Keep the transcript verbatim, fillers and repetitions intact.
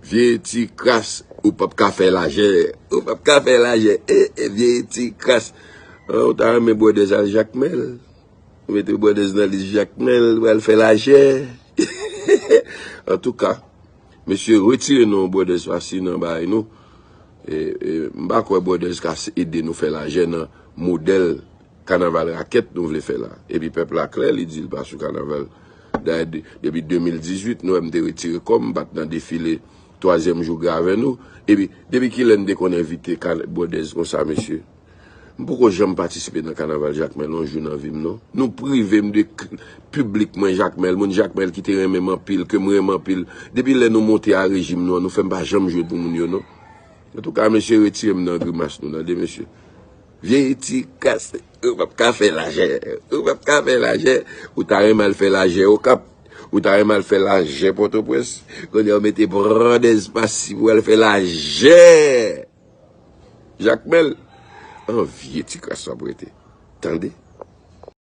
Vye ti kras, ou p ap ka fè lajè. Ou p ap ka fè lajè. E, e, vye ti kras. An, ou ta renmen Bwòdèz al Jakmèl? Ou mete Bwòdèz nan lis Jakmèl, ou al fè lajè. Antouka, mesye, retire non Bwòdèz Fasi nan bagay nou. E, e, m pa kwè Bwòdèz ka s- ede nou fè lajè nan modèl kanaval rakèt nou vle fè la. Epi pèp la klè, li di l pa sou kanaval. Dayè, de- depi de mil dizuit, nou wè m te retire kò m, m pa t nan defile twazyèm jou gravè nou. Epi, depi kilè n te konn envite kan- Bwòdèz konsa, mesye? M poko janm patisipe nan kanaval Jakmèl yon jou nan vi m, non. Nou prive m de k- piblik mwen Jakmèl, moun Jakmèl ki te renmen m anpil, ke m renmen anpil. Depi lè nou monte a rejim nou an, nou fè m pa janm jwe pou moun yo, non. Antouka, mesye, retire m nan grimas nou, tande, mesye. Vye ti kras, ou p ap ka fè lajè. Ou p ap ka fè lajè. Ou ta renmen al fè lajè Okap. Ou ta renmen al fè lajè Pòtoprens. Kounye a, ou mete Bwòdèz Fasi pou al fè lajè Jakmèl. An, vye ti kras w ap rete. Tande?